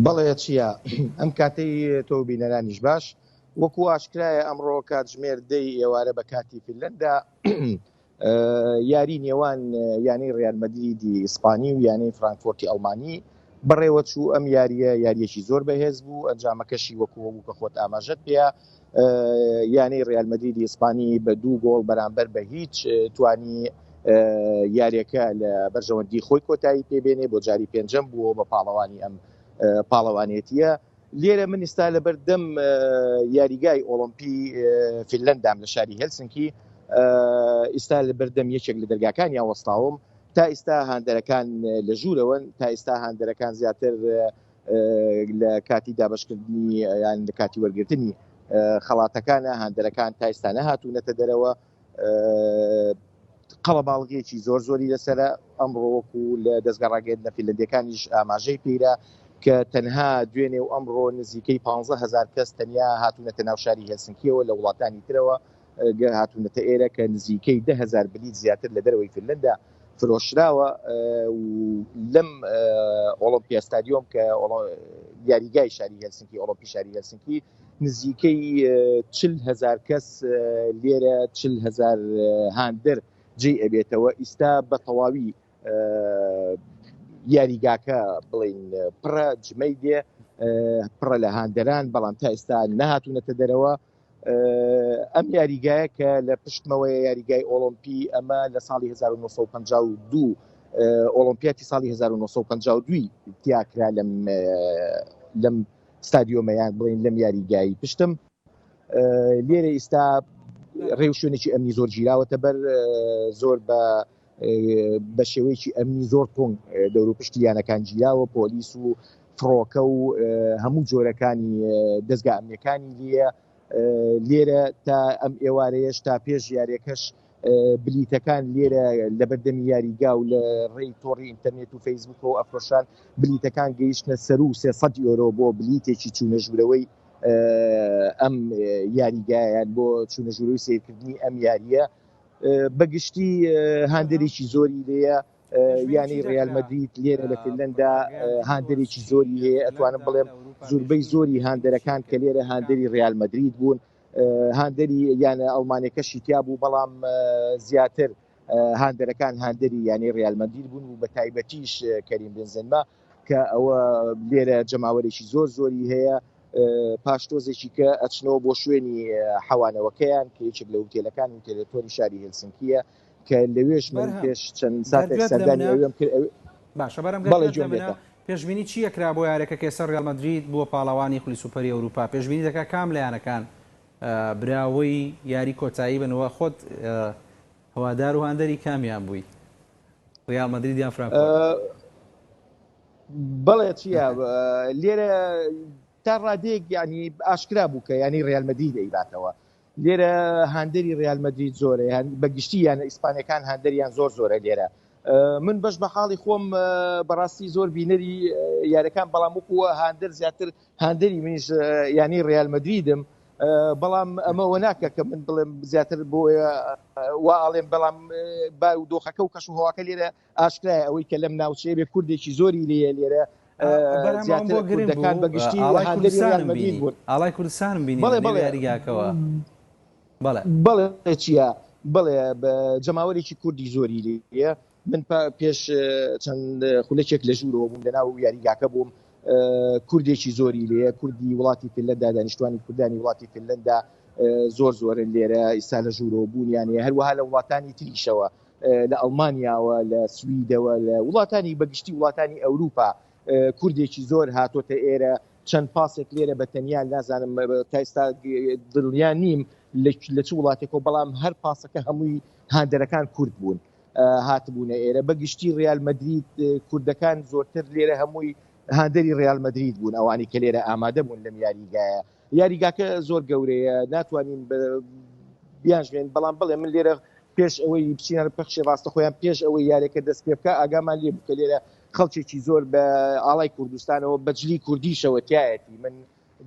بەڵێ چیا، ئەم کاتەی تۆ و بینەرانیش باش. وەکو ئاشکرایە ئەمڕۆ کاتژمێر دەی ئێوارە بە کاتی فینلەندا یاری نێوان یانەی ڕیال مەدریدی ئیسپانی و یانەی فرانکفۆرتی ئەڵمانی بەڕێوەچوو. ئەم یارییە یارییەکی زۆر بەهێز بوو، ئەنجامەکەشی وەکو وەبوو کە خۆت ئاماژەت پێیا یانەی ڕیال مەدریدی ئیسپانی بە دوو گۆڵ بەرامبەر بە هیچ توانی یاریەکە لە بەرژەوەندی خۆی کۆتایی پێبێنێ بۆ جاری پێنجەم بووە بە پاڵەوانی ئەم پاڵەوانێتیە لێرە من ئستا لە بەردەم یاریگای ئۆڵۆمپی فینلەندام لە شاری هێلسنکی ئیستا لە بەردەم یەکێک لە دەرگاکانیان وەستاوم تا ئیستا هاندەرەکان لە ژوورەوەن تا ئیستا هاندەرەکان زیاتر لە کاتی دابشکردنی یان لە کاتی وەرگرتنی خەڵاتەکانە هاندەرەکان تا ئیستا نەهاتوونەتە دەرەوە قەڵەباڵغیەکی زۆر زۆری لەسرە ئەمڕۆ وەکو لە دەستگا ڕاگەیاندنە فیلەندیەکانیش ئاماژەی پیرە کە تەنها دوێنێ و ئەمڕۆ نزیکەی 15هزار کەس تەنیا هاتوونەتە ناو شاری هێلسنکیەوە لە وڵاتانی ترەوە هاتوونەتە ئێرە کە نزیکەی دههزار بلیت زیاتر لە دەرەوەی فنلندا فرۆشراوە و لەم ئۆڵۆمپیا ستادیۆم کە یاریگای شاری هێلسنکی ئۆڵۆمپی شاری هێلسنکی نزیکەی 40 هزار کەس لێرە 40 هزار هاندەر جێی ئەبێتەوە ئیستا بە تەواوی یاریگاکە بڵین پڕە جمەی دێ پڕە لە هاندەران بەڵام تا ئێستا نەهاتوونەتە دەرەوە ئەم یاریگایە کە لە پشتمەوەیە یاریگای ئۆڵۆمپی ئەمە لە ساڵی 1952 ئۆڵۆمپیاتی ساڵی 1952 تیاکرا لەم لەم ستادیۆمەیان بڵین لەم یاریگایی پشتم لێرە ئیستا ڕێوشوێنێکی ئەمنی زۆر گیراوەتە بەر زۆر بە بە شێوەیەکی ئەمنی زۆر تونگ دەوروپشتی یانەکان گیراوە پۆلیس و فڕۆکە و هەموو جۆرەکانی دەستگا ئەمنیەکانی لێیە لێرە تا ئەم ئێوارەیەش تا پێش یاریەکەش بلیتەکان لێرە لەبەردەمی یاریگا و لە ڕێی تۆڕی ئینتەرنێت و فەیسبوک و ئەفرۆشان بلیتەکان گەیشتە سەرو 300 یۆرۆ بۆ بلیتێکی چوونە ژوورەوەی ئەم یاریگایان بۆ چوونە ژوورەوەی سیرکردنی ئەم یاریە بەگشتی هاندەرێکی زۆری لێیە یانەی ڕیال مەدرید لێرە لە فنلندا هاندەرێکی زۆری هەیە ئەتوانم بڵێم زوربەی زۆری هاندەرەکان کە لێرە هاندەری ڕیال مەدرید بوون هاندەری یانە ئەڵمانەکەشی تیا بوو بەڵام زیاتر هاندەرەکان هاندەری یانەی ڕیال مەدرید بوون و بە تایبەتیش کەریم بنزنما کە ئەوە لێرە جەماوەرێکی زۆر زۆری هەیە پاش تۆزێکی کە ئەچنەوە بۆ شوێنی حەوانەوەکەیان کە یەکێک لە هوتێلەکان هوتێلە تۆری شاری هێلسنکیە کە لەوێش من پێش چەند ساتێک سەردانی ئەوێم کرد باشە بەرەم بەڵێ گوێم لێتە. پێشبینی چی ئەکرا بۆ یاریەکە کە ئێستا ڕیال مەدرید بووە پاڵەوانی خولی سوپەری ئەوروپا پێشبینی دەکا کام لە یانەکان براوەی یاری کۆتایی بن و خۆت هەوادار و هاندەری کامیان بووی ڕیال مەدرید یان فرانکفۆرت؟ بەڵێ چییە لێرە تا ڕادەیەک ینی ئاشکرا بوو کە ینی ڕیال مەدرید ئەیباتەوە لێرە هاندەری ڕیال مەدرید زۆرە یان بە گشتی یانە ئیسپانیەکان هاندەریان زۆر زۆرە لێرە من بەش بە حاڵی خۆم بەڕاستی زۆر بینەری یارەکان بەڵام وەکو هاندەر زیاتر هاندەری منیش یانی ڕیال مەدریدم بەڵام ئەمە وە ناکە کە من بڵێم زیاتر بۆ وا ئاڵێم بەڵام با و دۆخەکە و کەش و هەواکە لێرە ئاشکرایە ئەوەی کە لەم ناوچەیە بێ کوردێکی زۆری لێیە لێرە زیاتر کوردەکان بە گشتی ئاڵای کوردستانم بینی ئاڵای کوردستانم بینی بەڵێ بەڵێ یاریگاکەوە بەڵێ بەڵێ چییە بەڵێ جەماوەرێکی کوردی زۆری لێیە من پێش چەند خولەکێک لە ژوورەوە بووم لەناو یاریگاکە بووم کوردێکی زۆری لێیە کوردی وڵاتی فنلەندا دانیشتوانی کوردانی وڵاتی فنلەندا زۆر زۆرن لێرە ئیستا لە ژوورەوە بوونیان هەیە هەروەها لە وڵاتانی تریشەوە لە ئەڵمانیاوە لە سویدەوە لە وڵاتانی بەگشتی وڵاتانی ئەوروپا کوردێکی زۆر هاتۆتە ئێرە چەند پاسێک لێرە بە تەنیا نازانم تا ئێستا دڵنیا نیم لە چ وڵاتێکەوە بەڵام هەر پاسەکە هەمووی هاندەرەکان کورد بوون هاتبوونە ئێرە بە گشتی ریال مەدرید کوردەکان زۆرتر لێرە هەمووی هاندەری ریال مەدرید بوون ئەوانی کە لێرە ئامادە بوون لەم یاریگایە یاریگاکە زۆر گەورەیە ناتوانین بیانژمێن بەڵام بڵێ من لێرە پێش ئەوەی بچینە پەخشی ڕاستە خۆیان پێش ئەوەی یاریەکە دەست پێ بکە ئاگامان لێ بوو کە لێرە خەڵکێکی زۆر بە ئاڵای کوردستانەوە بەجلی کوردیشەوە تایەتی من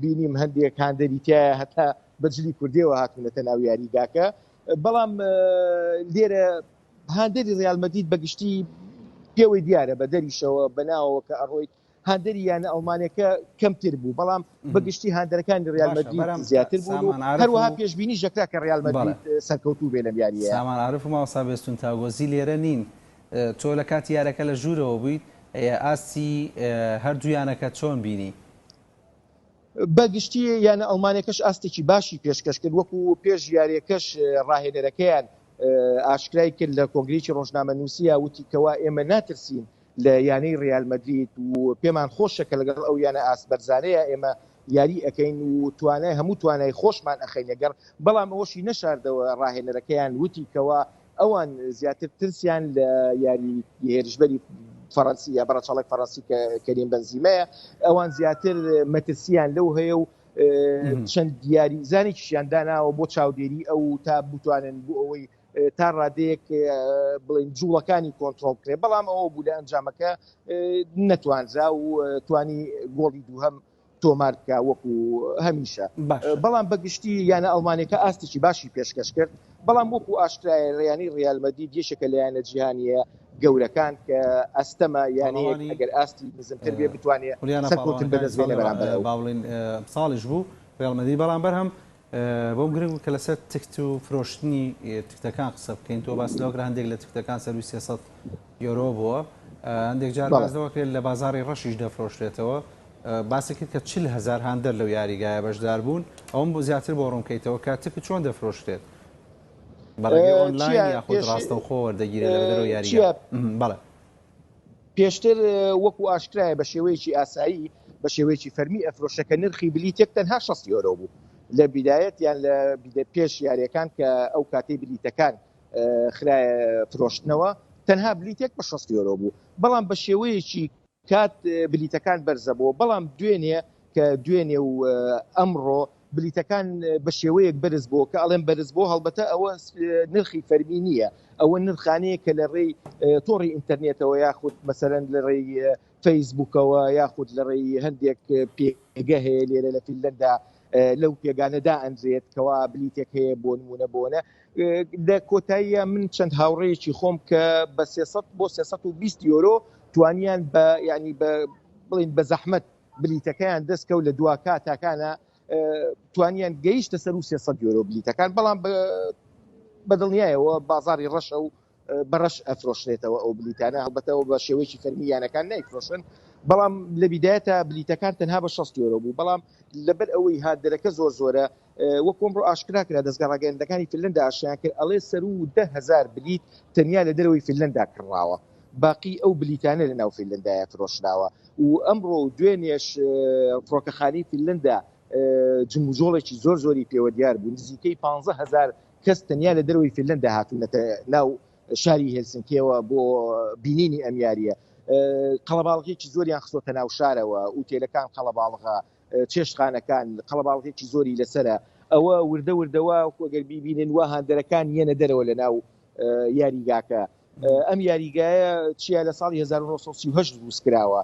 بینیم هەندێک هاندەری تایە هەتا بەجلی کوردیەوە هاتوونەتە ناو یاریگاکە بەڵام لێرە هاندەری ڕیال مەدرید بەگشتی پێوەی دیارە بە دەریشەوە بەناوەوە کە ئەڕۆیت. هاندەری یانە ئەڵمانیەکە کەمتر بوو، بەڵام بە گشتی هاندەرەکانی ریال مەدرید زیاتر بوون و هەروەها پێشبینیش دەکرا کە ریال مەدرید سەرکەوتوو بێ لەم یارییە. سامان عارف و مامۆستا بێستون تاگۆزی لێرە نین، تۆ لە کاتی یارەکە لە ژوورەوە بوویت، ئاستی هەردوو یانەکە چۆن بینی؟ بە گشتی یانە ئەڵمانیەکەش ئاستێکی باشی پێشکەش کرد، وەکو پێش یاریەکەش راهێنەرەکەیان ئاشکرای کرد لە کۆنگرەیەکی رۆژنامەنووسیا وتی کەوا ئێمە ناترسین لە یانەی ریال مەدرید و پێمان خۆشە کە لەگەڵ ئەو یانە ئاست بەرزانەیە ئێمە یاری ئەکەین و توانای هەموو توانای خۆشمان ئەخەینە گەڕ، بەڵام ئەوەشی نەشاردەوە راهێنەرەکەیان وتی کەوا ئەوان زیاتر ترسیان لە یاری هێرشبەری فەڕەنسی یا بەڕەچەڵەک فەڕەنسی کە کەریم بنزیمەیە، ئەوان زیاتر مەترسیان لەو هەیە و چەند یاریزانێکیشیان داناوە بۆ چاودێری ئەو تا بتوانن بۆ ئەوەی تا ڕادەیەک بڵێن جوڵەکانی کۆنترۆڵ بکرێت، بەڵام ئەوە بوو لە ئەنجامەکە نەتوانرا و توانی گۆڵی دووهەم تۆمار بکە وەکو هەمیشە. بەڵام بەگشتی یانە ئەڵمانیەکە ئاستێکی باشی پێشکەش کرد، بەڵام وەکو ئاشکرایە یانەی ریال مەدرید یەکێکە لە یانە جیهانیە گەورەکان کە ئەستەمە یانەیەک ئەگەر ئاستی نزمتر بێ بتوانێت سەرکەوتن بەدەست بێنێ بەرامبەر ئەو. با بڵێین ساڵیش بوو ریال مەدرید، بەڵام بەرهەم بۆم گرنگ بوو کە لەسەر تکت و فرۆشتنی تکتەکان قسە بکەین. تۆ باس لەوە کرا هەندێک لە تکتەکان سەروی 300 یۆرۆ بووە، هەندێک جار باس لەوە کرێت لە بازاڕی ڕەشیش دەفرۆشرێتەوە. باسی کرد کە 40 هەزار هاندەر لەو یاریگایە بەشدار بوون. ئەوەم بۆ زیاتر بۆ ڕوون کەیتەوە کە تکت چۆن دەفرۆشرێت؟ بە ڕێگەی ئۆنلاین یاخود ڕاستەوخۆ وەردەگیرێت لە دەرەوەی یاریگا؟ بەڵێ. پێشتر وەکو ئاشکرایە بە شێوەیەکی ئاسایی بە شێوەیەکی فەرمی ئەفرۆشە کە نرخی بلیتێک تەنها 60 یۆرۆ بوو لە بیدایەت یان لە پێش یاریەکان کە ئەو کاتەی بلیتەکان خرایە فرۆشتنەوە تەنها بلیتێک بە 60 یۆرۆ بوو، بەڵام بە شێوەیەکی کات بلیتەکان بەرزە بۆ، بەڵام دوێنێ کە دوێنێ و ئەمڕۆ بلیتەکان بە شێوەیەک بەرز بۆ، کە ئەڵێم بەرز بۆ هەڵبەتە ئەوە نرخی فەرمی نییە، ئەوە نرخانەیە کە لە ڕێی تۆڕی ئینتەرنێتەوە یاخود مەسەرەن لە ڕێی فەیسبوکەوە یاخود لە ڕێی هەندێک پێگە هەیە لێرە لە فینلەندا لەو پێگانەدا ئەنرێت کەوا بلیتێک هەیە بۆ نمونە بۆنە لە کۆتاییە من چەند هاوڕێیەکی خۆم کە بە 300 بۆ 320 یۆرۆ توانیان بە ینی بە بڵین بە زەحمەت بلیتەکەیان دەستکەوت لە دوا کاتاکانە توانیان گەیشتە سەر و 300 یۆرۆ بلیتەکان، بەڵام بەدڵنیایەوە بازاری ڕەشە و بەڕەش ئەفرۆشرێتەوە ئەو بلیتانە، هەڵبەتەوە بە شێوەیەکی فەرمی یانەکان نایفرۆشن، بەڵام لە بیدایەتە بلیتەکان تەنها بە 60 یۆرۆ بوو، بەڵام لەبەر ئەوەی هاندەرەکە زۆر زۆرە وەکو ئەمڕۆ ئاشکرا کرا دەزگا ڕاگەیاندنەکانی فنلەندا ئاشکرایان کرد ئەڵێ سەروو 10,000 بلیت تەنیا لە دەرەوەی فنلەندا کڕاوە، باقی ئەو بلیتانە لە ناو فنلەندایە فرۆشراوە و ئەمڕۆ و دوێنێش فڕۆکەخانەی فنلەندا جموجۆڵێکی زۆر زۆری پێوە دیار بوو، نزیکەی 15,000 کەس تەنیا لە دەرەوەی فنلەندا هاتوونەتە ناو شاری هێلسنکیەوە بۆ بینینی ئەم یارییە. قەڵەباڵغیەکی زۆریان خستۆتە ناو شارەوە، ئوتێلەکان قەڵەباڵغە، چێشتخانەکان قەڵەباڵغێکی زۆری لەسەرە، ئەوە وردە وردە وا ئەگەر بیبینن وا هاندەرەکان یەنە دەرەوە لە ناو یاریگاکە. ئەم یاریگایە چیا لە ساڵی 1938 دروست کراوە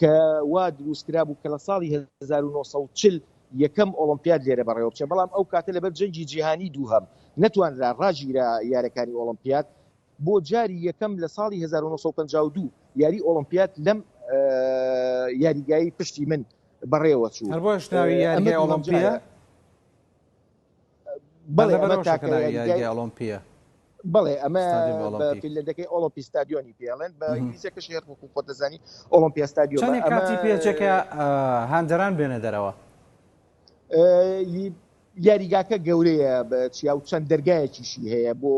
کە وا دروست کرابوو کە لە ساڵی 1940 یەکەم ئۆڵۆمپیاد لێرە بەڕێوە بچێت، بەڵام ئەو کاتە لەبەر جەنگی جیهانی دووهەم نەتوانرا ڕاگیرا یارەکانی ئۆڵۆمپیاد. بۆ جاری یەکەم لە ساڵی 1952 یاری ئۆڵۆمپیاد لەم یاریگای پشتی من بەڕێوە چوو. هەر بۆیەش ناوی یاریگای ئۆڵۆمپیە؟ بەڵێ ئەمە تاکە یاریگای ئۆڵۆمپیە. بەڵێ ئەمە بە فینلەندەکەی ئۆڵۆمپی ستادیۆنی پێڵێن، بە ئینگلیزیەکەش هەر وەکو خۆت دەزانی ئۆڵۆمپیا ستادیۆم. چەندێک کاتی پێچێ کە هاندەران بێنە دەرەوە؟ یاریگاکە گەورەیە بە چیا و چەند دەرگایەکیشی هەیە بۆ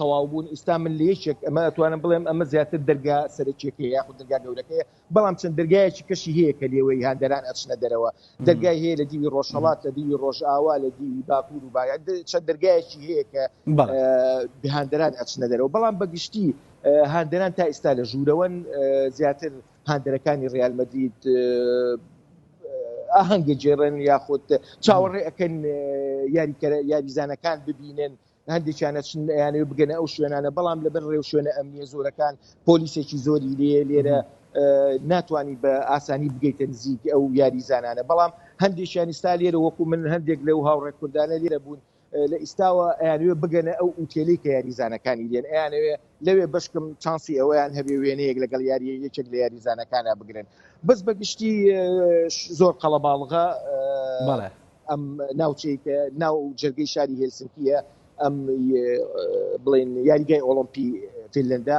تەواوبوون. ئیستا من لە یەکێک ئەمە ئەتوانم بڵێم ئەمە زیاتر دەرگا سەرەکیەکەیە یاخود دەرگا گەورەکەیە، بەڵام چەند دەرگایەکی کەشی هەیە کە لێوەی هاندەران ئەچنە دەرەوە. دەرگای هەیە لە دیوی ڕۆژهەڵات، لە دیوی ڕۆژئاوا، لە دیوی باکوور و باکوور، چەند دەرگایەکی هەیە کە هاندەران ئەچنە دەرەوە. بەڵام بەگشتی هاندەران تا ئیستا لە ژوورەوەن، زیاتر هاندەرەکانی ڕیال مەدرید ئاهەنگ گێڕن یاخود چاوەڕێ ئەکەن یاریکەرە یاریزانەکان ببینن، هەندێکیان ئەچن ئەیانەوێت بگەنە ئەو شوێنانە، بەڵام لەبەر ڕێوشوێنە ئەمنیە زۆرەکان پۆلیسێکی زۆری لێ لێرە ناتوانانی بە ئاسانی بگەیتە نزیک ئەو یاریزانانە. بەڵام هەندێکیان ئیستا لێرە وەکو من هەندێک لەو هاوڕێ کوردانە لێرە بوون لە ئیستاوە ئەیانەوێت بگەنە ئەو ئوتێلەی کە یاریزانەکانی لێن ئەیانەوێ. لەوێ بەشکم چانسی ئەوەیان هەبێ وێنەیەک لەگەڵ یاری یەکێک لە یاریزانەکانە بگرن بەس بە گشتی زۆر قەڵەباڵغە ئەم ناوچەی کە ناو جەرگەی شاری هێلسنکیە ئەم بڵێن یاریگای ئۆڵۆمپی فینلندا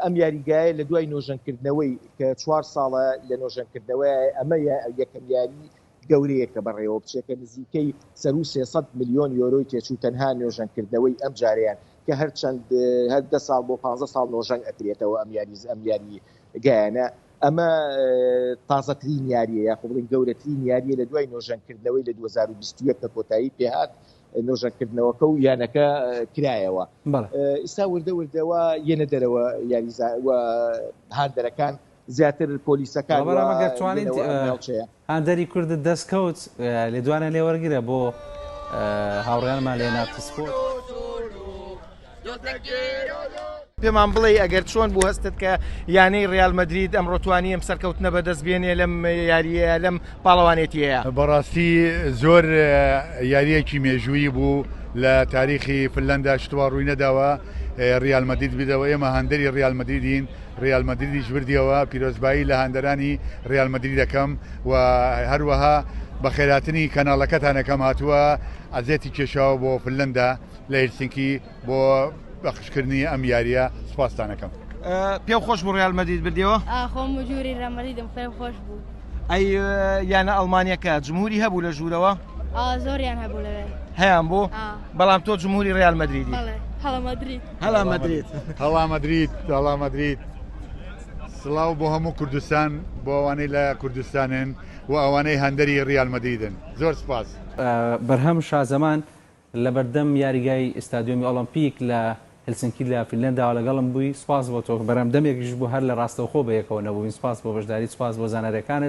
ئەم یاریگایە لە دوای نۆژەنکردنەوەی کە چوار ساڵە لە نۆژەنکردنەوەی ئەمە یەکەم یاری گەورەیە کە بەڕێوە بچێت کە نزیکەی سەروو 300 ملیۆن یۆرۆی تێچوو تەنها نۆژەنکردنەوەی ئەم جارەیان کە هەر چەند هەر دە ساڵ بۆ 15 ساڵ نۆژەنگ ئەکرێتەوە ئەم یاریز ئەم یاریگایانە ئەمە تازەترین یاریە یاخۆ بڵێن گەورەترین یاریە لە دوای نۆژەنکردنەوەی لە 2021 کە کۆتایی پێهات نۆژەنکردنەوەکە و یانەکە کرایەوە ئیستا وردە وردەوە یەنە دەرەوە یاریزا و هاندەرەکان زیاتر پۆلیسەکان هاندەری کوردت دەست کەوت لێدوانیان لێ وەرگرە بۆ هاوڕێیانمان لە نارتی سپۆرت. پێمان بڵێ ئەگەر چۆن بوو هەستت کە یانەی ریال مەدرید ئەمڕۆ توانی ئەم سەرکەوتنە بەدەست بێنێ لەم یاریەیە لەم پاڵەوانێتیەیە؟ بەڕاستی زۆر یاریەکی مێژوویی بوو لە تاریخی فنلەندا شتوا ڕووی نەداوە ریال مەدرید بدەوە ئێمە هاندەری ریال مەدریدین ریال مەدریدیش بردیەوە، پیرۆزبایی لە هاندەرانی ریال مەدرید دەکەم و هەروەها بەخێرهاتنی کەناڵەکەتان ئەکەم هاتووە ئەزێتی کێشاوە بۆ فنلەندا لە هیلسینکی بۆ بەخشکردنی ئەم یارییە سوپاستان ئەکەم. پێو خۆش بوو ریال مەدرید بردیەوە؟ ئا خۆم جمهوری ریال مەدریدم پێم خۆش بوو. ئەی یانە ئەڵمانیەکە جمهوری هەبوو لە ژوورەوە؟ ئا زۆریان هەبوو لەوێ. هەیان بوو؟ بەڵام تۆ جمهوری ریال مەدریدی. بەڵێ هەڵە مەدرید. هەڵا مەدرید. هەڵا مەدرید هەڵا مەدرید سڵاو بۆ هەموو کوردستان بۆ ئەوانەی لە کوردستانن و ئەوانەی هاندەری ریال مەدریدن زۆر سپاس. بەرهەم شازەمان لەبەردەم یاریگای ئیستادیۆمی ئۆڵۆمپیک لە هێلسنکی لە فینلەنداوە لەگەڵم بووی، سوپاس بۆ تۆ بەرهەم دەمێکیش بوو هەر لە ڕاستەوخۆ بەیەکەوە نەبووین، سوپاس بۆ بەشداریت، سوپاس بۆ زانیارییەکانت.